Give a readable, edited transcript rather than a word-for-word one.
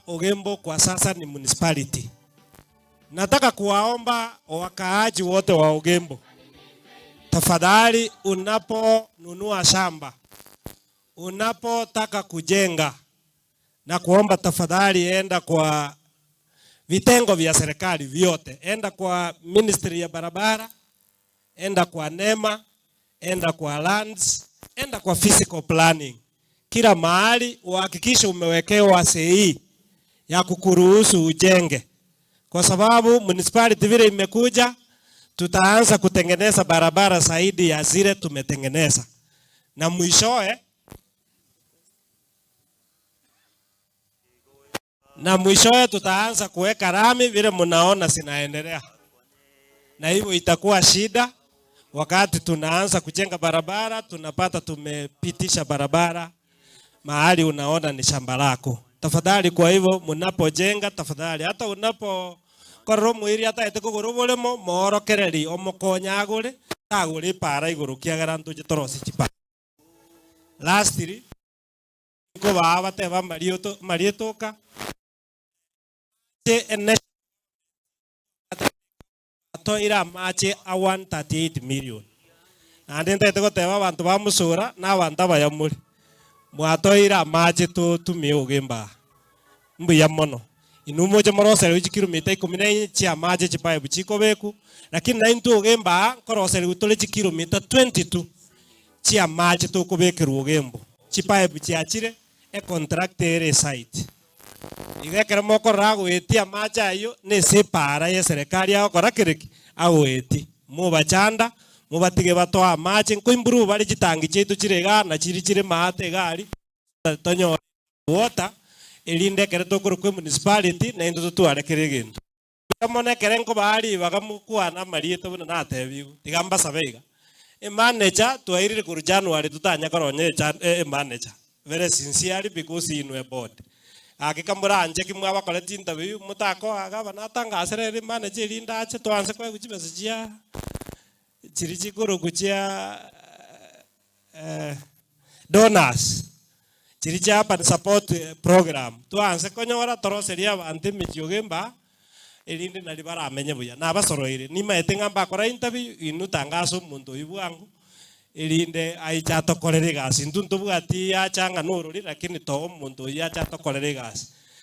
Ogembo kwa sasa ni municipality. Nataka kuwaomba wakaaji wote wa Ogembo, tafadhali, unaponunua shamba, unapotaka kujenga, na kuomba tafadhali, enda kwa vitengo vya serikali vyote, enda kwa ministry ya barabara, enda kwa NEMA, enda kwa lands, enda kwa physical planning. Kila mahali uhakikishe umewekewa sahihi ya kukuruhusu ujenge, kwa sababu municipality vile imekuja, tutaanza kutengeneza barabara zaidi ya zile tumetengeneza, na mwishowe tutaanza kuweka rami vile mnaona zinaendelea, na hivyo itakuwa shida wakati tunaanza kujenga barabara, tunapata tumepitisha barabara mahali unaona ni shamba lako. Tafadhali, kwa hivyo mnapojenga, tafadhali hata unapo korora omwiri ataete kogora oboremo moorokereri omokonya agore tagore epara igoro kiagera ntoche torosie chipara. Lastly, nkobaa batebe amarioto amarietoka Toire amache a 138 million. Naende ntagete goteba abanto ba Musura na abanto abaya more, mwatoire amache totumie ogemba aa. Mbuya mono. Inwe moche moroserigwe chikilomita ikomi na inye chia amache chipipe chikobekwa, lakini naintwe ogemba aa nkoroserigwe tore chikilomita 22 chia amache tokobekerwa ogembo. Chipipe chiachire, econtractor ere esite. Igo ekero mokorora agoetia amache ayio, nese epaara y'eserekari agokora kere ki? Agoetie. Mobachanda, mobatige batoe amache, nkoimprove bare chitangi chiaito chire igaa na chiria chire maate iga aria, tonyore water, erinde ekero tokorokwa emunicipality, naintwe totware kera egento. Mbuya mono ekere nkobaa ribaga mokwane amarieta buna natebigwe, tiga mbasabe iga. Emanager twairire korwa January totanya koronya echa emanager very sincerely because inwe board. Gaki kamoranche ki mwabakoreti interview motakoa iga aba natangasere ere emanager erinde ache twanse koegwa chibesa chia chiria chikorokwa chia Donors, chiria chia Urban Support Program, twanse konyora toroserie abanto emechie ogemba erinde nario baramenye buya. Nabasoroire, nimaete ng'a mbakora interview, inwe tangasa omonto oyio bwango, erinde aiche atokorere egasi. Intwe ntobwati acha ng'a norori lakini toa omonto oyio ache atokorere egasi.